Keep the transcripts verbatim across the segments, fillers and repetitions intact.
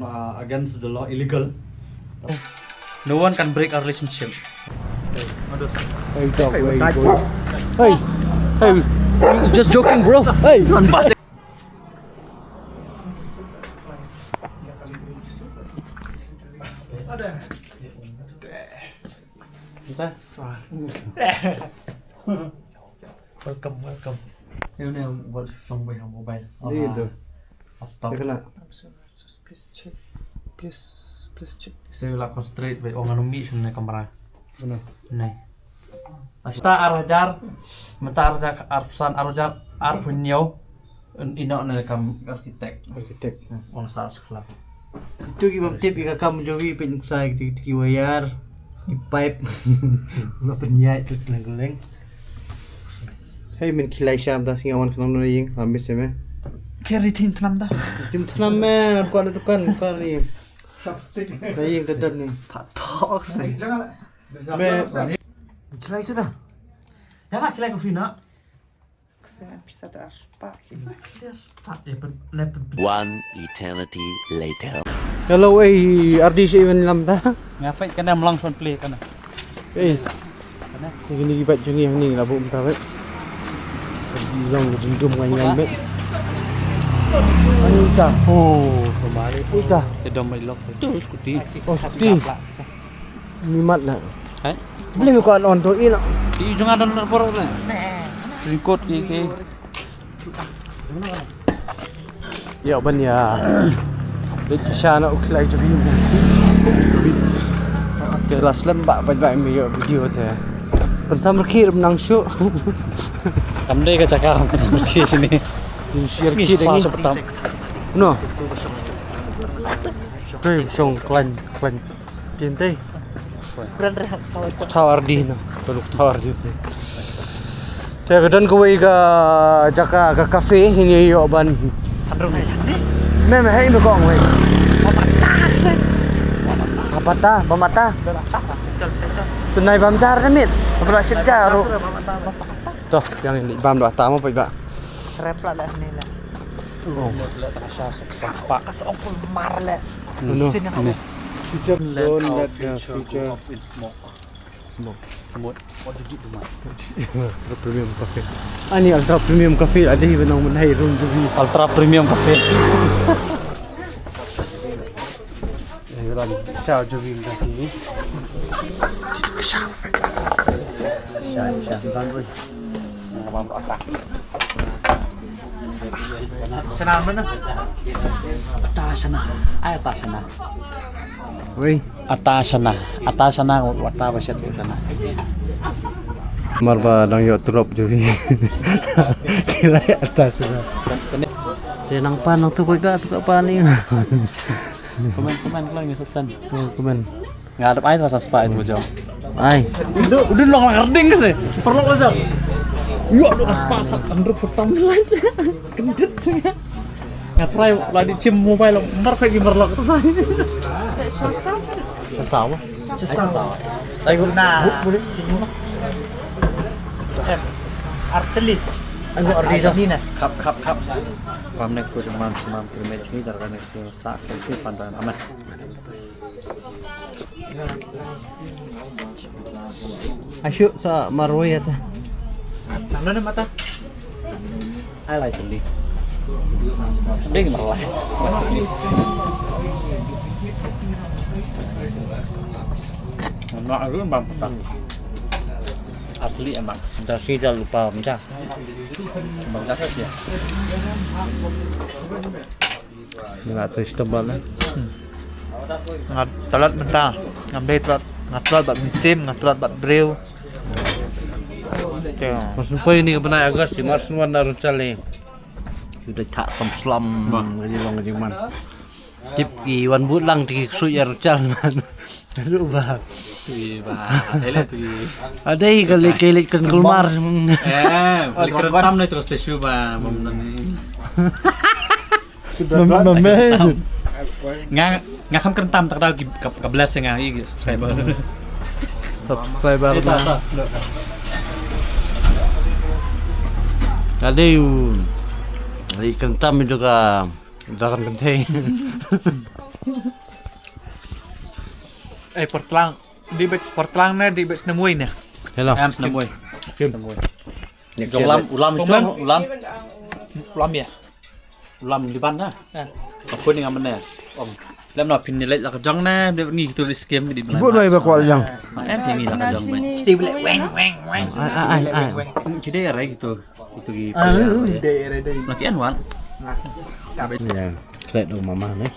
Uh, against the law, illegal. No one can break a relationship. Hey, dog, hey, boy. Hey, hey, just joking, bro. Hey. Welcome, welcome. Ini buat song boy mobile. Ini tu. Laptop. Please check. Please, please check. Te la concentrate ba ong anu mi shun ne kamera. Benar. Ne. Mynta ar hajar, mynta ar hajar, ar phew san, ar hajar, ar phew hynñiew. Ino ne kam architect. Architect. Ong sa skla. Itu ki bam tip ika kam jowi pin kusai ki ki wayar, ki pipe. Ba pynjai tu leng leng. Hey, men khilai sham da singawan khnang no ying, amis me. Kiri tim tnam da. Tim tnam me, ar ko da dukan, ko ni. Chopstick. Da ying da dan ni. Patok se. Me. Khilai sudah. Ya, khilai kopi na. One eternity later. Hello, eh, Ardi, si even lam ta. Nga peit kana mlang son play kana. Eh. Kana. Ini ni bat jong yang ni labu mta bet. Long jingdum ngai ngai bet. Ani ta. Oh, kemari. Ui ta. Dia dah main lock. Tu scooty. Oh, scooty. Mimat na. Hai. Boleh ko on tu ina. Di ujung ada nak por na. Record ke ke. Yo ban ya. Bit kisha na uklai tu bin. Te la slem ba ba ba mi yo video te. Pynsam rkhie nang shu. Kam dei ka jaka pynsam rkhie sini. Tin share ki dei. No. Te shong klan klan. Tin te. Brand rehak kawai. Tawar di na. Tuluk tawar di te. Te ka don kawai ka jaka ka cafe ini yo ban. Andro ngai ni. Me me hai me kong wai. Apa ta? Ba mata. Tunai bam jar na mit. Apa la shit jar ru. Toh, yang ini bam doh ta mo pai ba. Rep la leh ni leh. Oh. Sa pa ka sa ong pul mar leh. No. Sini. Future, don't let the future. Smoke. Smoke. What did you do, man? Ultra premium coffee. Ani ultra premium coffee ada hi benang menai room tu. Ultra premium coffee. Eh, ran sha jobi mda sini. Sha, sha, ran boy. Shana mana? Ata shana. Ai ata shana. Wei. Ata shana. Ata shana, ata ba shet shana. Mar ba dang yo tulop jobi. Kila ata shana. Te nang pan nang tu boy ka tu ka pan ni. Komen, komen, komen, komen. Nga dap ai sa spa itu jong. Ai. Udah long lang arding ke sih. Perlu aja. Yo do spa sa andro pertam light. Kendit sih. Nga try la di chim mobile mar pagi marlok. Sa sa. Sa sa. Ai guna. Arteli. Ai guna arteli. Kap kap kap. Pam nek ku seman seman primary ni darkar nek sa kan si pandan amat. Asyik sa marwai ata. Nang na mata. Ai lai sendiri. Ding marwai. Nak arun bang petang. Asli emang. Sudah sih dah lupa macam. Bang dah ya. Nga tu shitom bal eh. Nga tlot mynta. Ngam dei tlot. Nga tlot bad mynsiem, nga tlot bad briew. Te. Mas poi ni ka bnai August, mas wan na Runchal ni. Yu dei thak slem slem. Ka jinglong ka jingman. Tip ki wan but lang ti ki ksuid ïa Runchal man. Ruh ba. Tui ba. Hele tui. Adei ka leit, ka leit kan kulmar. Eh, leit kan tam na tu station ba. Mem mem. Nga nga kham kan tam tak dau ka bless nga i subscriber. Subscriber na. Adei u. Leit kan tam itu ka dragon kenteng. Eh, Portlang. Di bet Portlang ne, di bet Snem Wei ne. Hello. Em, Snem Wei. Kim. Snem Wei. Jong ulam, ulam, ulam. Ulam ya. Ulam liban na. Aku ni ngamen ne. Om. Lem na pin ni lek la ka jong ne, dia ni tu skim di bulan. Buat mai ba kwal jang. Em, yang ni la ka jong mai. Ti boleh weng, weng, weng. Ai, ai, ai. Kita ya rai gitu. Itu gitu. Ah, dia, dia. Lagi an wan. Ya. Klet do mama ne.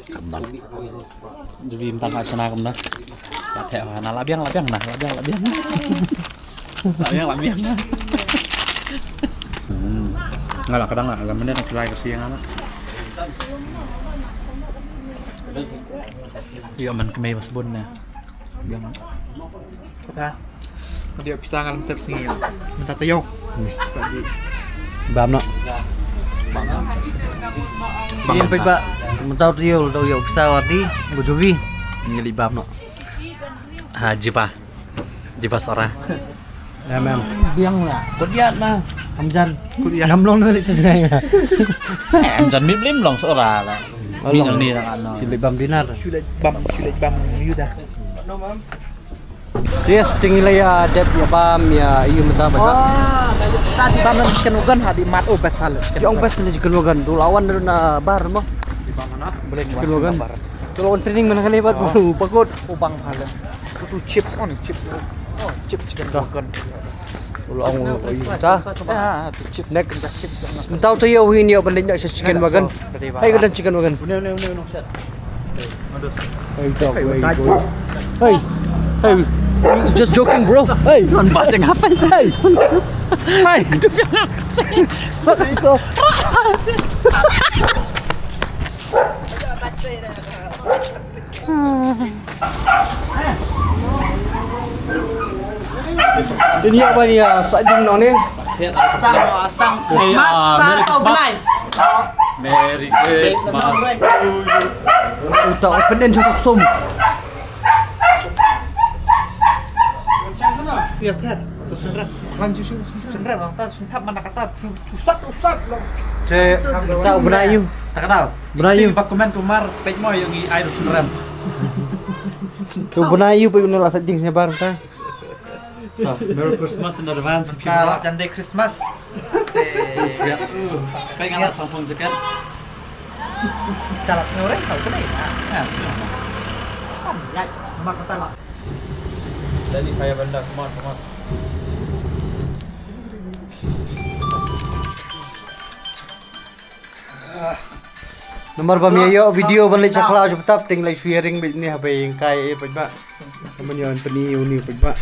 Kambal. Jadi minta kat sana kemana? Kat sana, la biang, la biang, na, la biang, la biang. La biang, la biang. Hmm. Nga la ka dang la, la mynne dang kilai ka siang amat. Ïa man kmie bas bun ne. Biang. Ka. Ka dei pisa ngan step sngi. Mynta taïew. Sa di. Bam noh. Bam. Ïa peit ba. Mynta taïew, taïew pisa wat di. Bujuvi. Ngi leit bam noh. Ha, Jiva. Jiva Sora. Ya, mem. Biang lah. Kodiat na. Amjan. Kodiat. Ngam long na leit tu ngai. Eh, Amjan mip lim long Sora lah. Oh, long. Ni nang ni nang ano. Shu leit bam dinner. Shu leit bam, shu leit bam ïa u da. Yes, te ngi la ïa dep ïa bam ïa ïa mynta ba. Oh, ta di bam na chicken wagon ha di mat, oh, best ha le. Ïa ong best na chicken wagon. Tu lawan na bar mo. Boleh chicken wagon. Tu lawan training mana kali bat baru pakut. Oh, bang ha le. Tu chips on chips. Oh, chips chicken wagon. Tu lawan ong ïa ta. Ah, tu chips. Next. Mynta tu ïa win ïa ban leit na chicken wagon. Hai ka dan chicken wagon. Hey, dog, hey, dog. Hey, hey, just joking, bro. Hey, hey, hey. Ini apa ni ya? Sajing nong ni. Astang, astang. Hey, Christmas, ah, Merry Christmas. Merry Christmas to you. Uta open den cukup som. Ya, Fer. Tu sendra. Kan cucu sendra bang ta sentap mana kata cu-, cusat usat lo. Cek, ta benayu. Tak kenal. Benayu. Bak komen tumar pek mo yang i air sendra. Tu benayu pe nula sajing sebar ta. Ah, Merry Christmas in advance. Ka la jande Christmas. Kai ngala sangpung jaket. Chalap sngewreng saw kene. Ah, sngewreng. Kan, ya, mak kata lah. Dani kaya benda, come on, come on. Namar ba me ïoh video ban leit sha khlaw sha btap teng leit shu ïaring beit ne ha bai ïing kai e peit ba. Ka man ïoh pyni uni peit ba.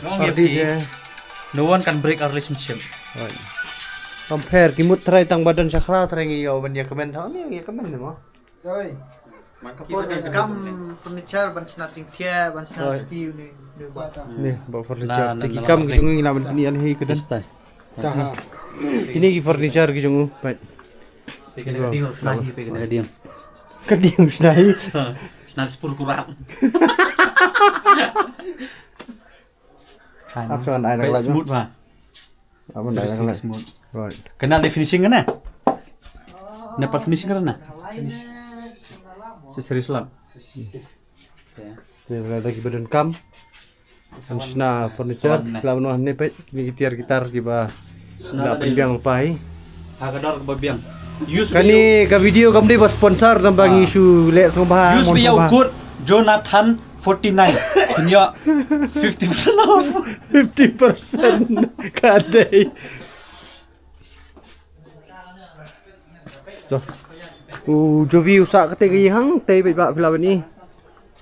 Party de. No one can break a relationship. Right. Compare ki mut trai tang ba don sha khlaw trai ngi ïoh ban ïa comment ha ngi ïa comment ne mo. Oi. Kam furniture ban shna jingthiah ban shna ski uni. Ne ba furniture. Te ki kam ki jong ngi la ban pyni an hi ka don. Kine ki furniture ki jong u, peit. Peit kane ka dieng, shna hi, peit kane ka dieng. Ka dieng shna hi. Shna spur kurat. Ap shon ai na ka light. Smooth ba. Ap shon ai na ka light. Smooth. Right. Kane dei finishing kane? Na pat finishing kane? Serious lah. Te lada ki ba don kam. Ban shna furniture, la ban wah ne peit, kine ki tiar ki tar kiba la pynbiang lypa hi. Ha ka dor kaba biang. Kane ka video kam dei ba sponsor tang ba ngi shu leh sngewbha. Use me ïa u code Jonathan forty-nine. Phin ïoh fifty percent off. Fifty percent ka dei. So. U Jovi u sah kata ka ïing hangtei beit ba phi lah ban i.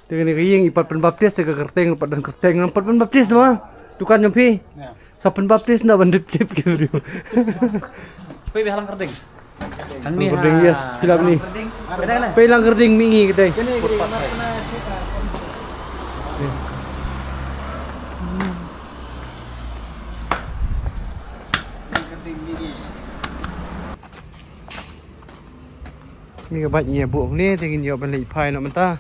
Te kane ka ïing i pat pynbaptis ka kyrteng, pat don kyrteng, pat pynbaptis ma. Dukan jong phi. Sa pynbaptis na ban dip dip ki briew. Phi beh halang kyrteng. Hangne kyrteng, yes, phi lah ban i. Phi lang kyrteng mi ngi kata. Ni ka bike ngi buh ne te ngin ïoh ban leit phai noh mynta.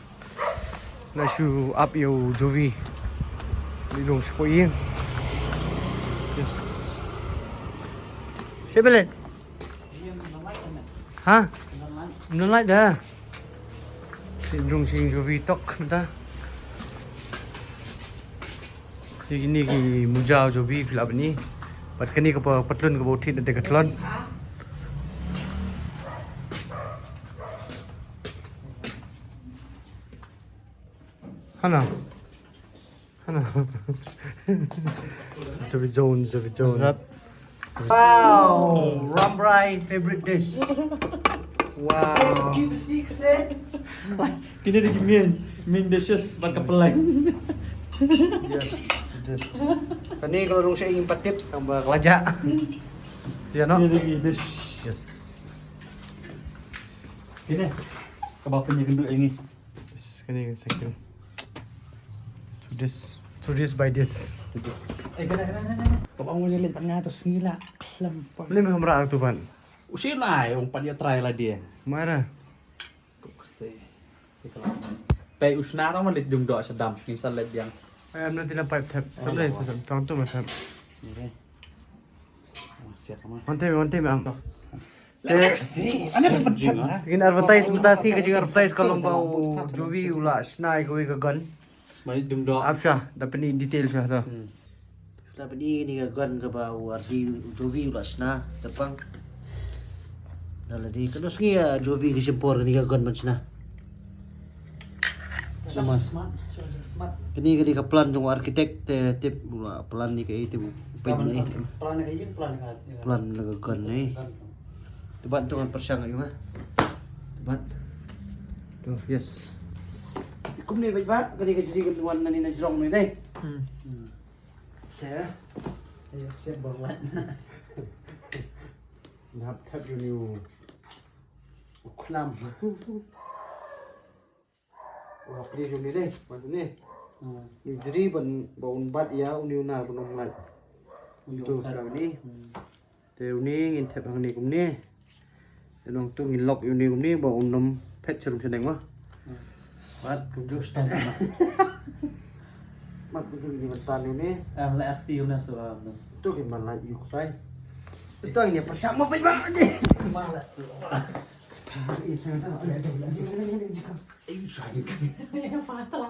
La shu ap ïa u Jovi. Leit long shu poi ïing. Yes. Sha belen. Ha? Ym don light da. Rung sing jobi tok mynta. Kine ki muja jobi phi lah ban i. Bad kane ka patlun kaba u thied na Decathlon. Hana. Hana. Jobi Jones, Jobi Jones. Wow, Rambrai favorite dish. Wow. Kine dei ki main, main dishes bad ka pynlait. Yes, it is. Kane ka la rung sha ïing pat tip tang ba ka la jah. Ya no. Kine dei ki dish. Yes. Kine kaba pynïakynduh ïa ngi. Yes, kane ka second. To this, to this by this. To this. Eh, kane, kane, kane, kane. Kaba ngam leit pat nga to sngi la khlem pat. Lem kamra tu ban. U shu nai, ong pat ïa try la dia. Mara. Kok se. Te u sna tang ma leit dung doh sha dam. Ngin sa leit biang. Ai, am na ti la pipe tap. Oh, tang tu ma tap. Okay. Oh, siap ma. One time, one time am. Te ngin advertise mynta shi ka jing advertise ka long ba u Jovi u la shna ïa kawei ka gun. Mari dum dok. Ap sha da pyni detail sha to. Hmm. Da pyni ni ka gun kaba u ardi u Jovi u la shna da pang. Da la dei kano sngi ïa Jovi ka shim por ni ka gun ban shna. Smart, smart, smart. Kane ka dei ka plan jong u architect te tip u la plan ni kaei te u paint ni. Plan ka ïing, plan ka. Plan ka gun ni. Te ban to ngan pyrshang ïa u ha. Te ban. To, yes. Kumne bad ba kane ka jri kan wan na ni na jrong ni dei. Hmm. Hmm. Te. Ayo siap bor light. Nap tap ïa u ni u. U khnam. Wah, pli jong ni dei, ban ni. Hmm. Ni jri ban ba un bat ïa u ni u nar ban ym lait. Uni u nar. Te u ni ngin thep hangne kumne. Te nangtu ngin lock ïa u ni kumne ba un ym phet sharum shaneng ma. Hmm. Bat kumjuh stan. Bat kumjuh ni ban tan ïa u ni. Am la akti u na so am. Tu ki malai ïa u ksai. Tu ngin pyrshang ma peit ba ni. Ma la.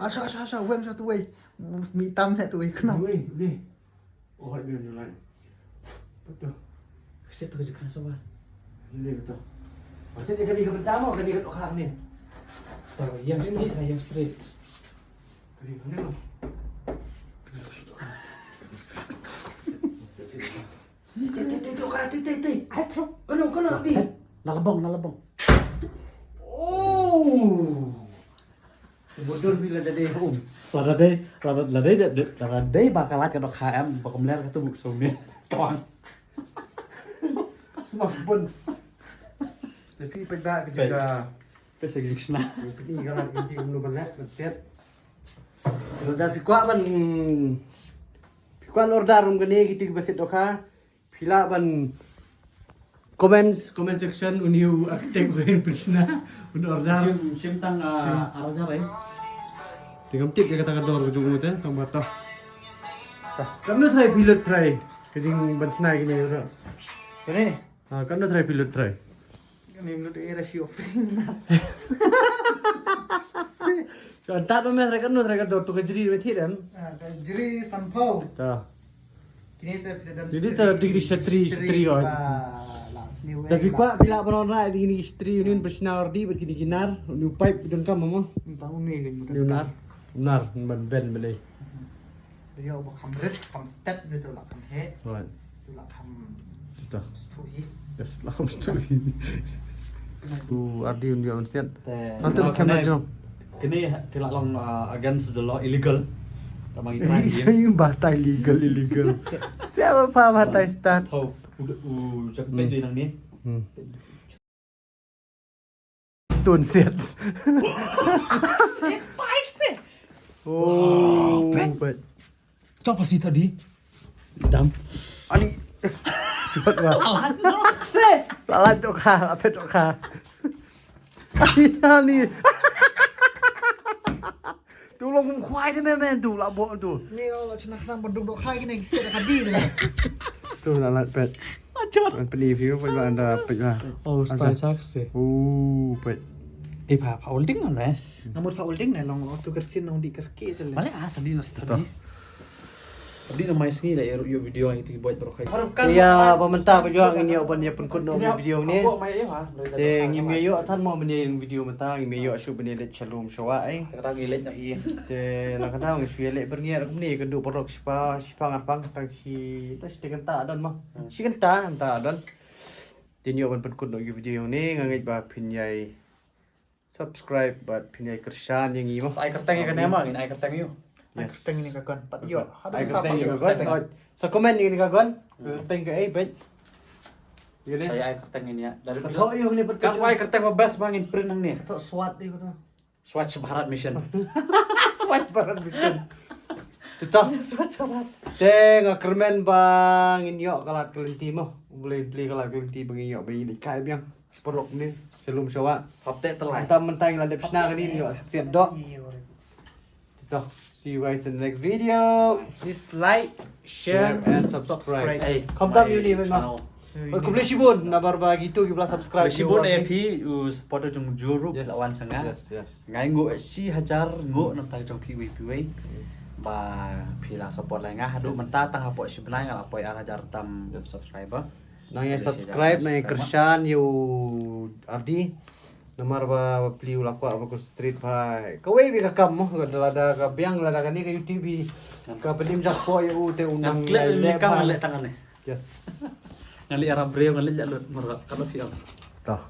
Asha, asha, asha, wen sha tuwei. Mi tam ne tuwei kena. Wei, wei. Oh, hai bian julai. Betul. Kasi tu kerja keras apa? Ini betul. Pasti dia kali ke pertama, kali ke tukang ni. Tahu yang straight, yang straight. Kali mana? Tei, tei, tei, tei, tei, tei. Ai, trok. Kena, kena, Abdi. Na lebong, na lebong. Oh. Bodoh bila dah deh home. Lada dei, lada, lada dei, lada dei ba ka lait ka dohkha em, ba kumler ka tu muk sum ni. Kawang. Semua sabun. Tapi peit ba ka jaka. Peit sa jingshna. Peit ni ka lait ka jingshna ban leh, ban set. Lada phi kwah ban, phi kwah ban order rum kane kiti kiba set dohkha. Phi lah ban comments, comment section, uni u architect u hin pynshna un order. Shim, shim tang, ah, shim. Ar hajar, eh. Te ngam tip ïa kata ka dor ka jong u te, tang ba ta. Katno trai phi lut trai ka jing ban shna kine ïa u. Kane? Ah, katno trai phi lut trai. Kane lut ïa ra shi offering na. So, anta do me trai katno trai ka dor tu ka jri me thir em. Ah, ka jri sanphew. Ta. Kine te phi da dam. Kine te degree shatri, shatri, shatri, oi. Ba la sniew. Da phi kwah phi lah ban rai degree shatri, uni un pynshna ordi bad kine ki nar, uni u pipe donkam mo. Tang uni ka uni u nar, nar ban ben balei. Ïoh ba kham rit, kham stet, ïoh tu la kham heh. Right. Tu la kham. Kita. Stu hi. Yes, la kham stu hi. Tu ardi un ïoh un set. Te, nanti no, camera kene jom. Kene ki la long, uh, against the law, illegal. Tama ngi try. Illegal, ïa ba tai legal, illegal. Siapa pa ba tai start? Tau, udah, uh, cak pet di nang ni. Hmm. Tun set. Oh, pet. Pet. Coba sih tadi. Dam. Ani. Cepat lah. Se. Lalat tu kha, apa tu kha. Ani, ani. Tu long khwai de men, men tu la bo tu. Ni la chna khna ba dum do khai kine ki set ka di de. Tu la lat pet. Achot. An pli view pet ba anda pet ba. Oh, style saksi. Oh, pet. Dei pha pha holding ne. Namut pha holding ne long tu kersin nong di kerke tu le. Male ah sadi na study. Sadi na mai sngi le yu video itu buat berokah. Iya ba mynta ba jua ngin ïoh ban ïa pynkut noh video ne. Te ngim ïoh than mo ban ïa video mynta ngim ïoh shu ban ïa leit shalom shawa ai. Te na kata ngin shu ïa leit berngiat ne ka du parok shipa shipa ngarpang tang shi ta shi kynta don mo. Shi kynta mynta don. Te ngi ïoh ban pynkut noh ïa video ne nga ngeit ba phin ïai subscribe bad phin ïai kyrshan ïa ngi mo. Ai kyrteng ïa kane ma ngin ai kyrteng ïa u. Ai kyrteng ïa ka gon pat ïoh. Ai kyrteng ïa ka gon. Sa comment ïa ka gon. Kyrteng ka ei bad. Ïa ne. Sa ai kyrteng ïa ne. Ka thoh ïa ne pat. Ka ai kyrteng ba best ba ngin print nang ne. Ka thoh swat ïa ka thoh. Swachh Bharat Mission. Swachh Bharat Mission. Te to. Swachh Bharat. Te nga kyrmen ba ngin ïoh ka lad ka lynti mo. Blei blei ka lad ka lynti ba ngin ïoh ba ngin kai biang. Paralok ne. Shalom shawa. Hapte telai. Tam mentang la dep shna kani ïoh siat dok. Te to. See you guys in the next video. Please like, share, and subscribe. Kham tam uni ma. Khublei shibun nabar ba kitu ki ba la subscribe. Khublei shibun eh phi u support jong juru la wan sanga. Yes yes. Ngai ngu shi hajar ngu nang tai jong phi wei phi wei. Ba phi la support lai nga haduh mynta tang hapoh shi bnai nga la poi ar hajar tam subscriber. Nang ïa subscribe nang ïa kyrshan ïa u Ardi. Namar ba ba pli u la kwah ba ku street pha. Kawei bi ka kam mo ka lada ka biang lada kane ka YouTube bi. Ka plim jak po ïa u te u nang leh kam leh tangan ne. Yes. Ngan leh arab breu ngan leh lut mar ka lo fi am. Toh.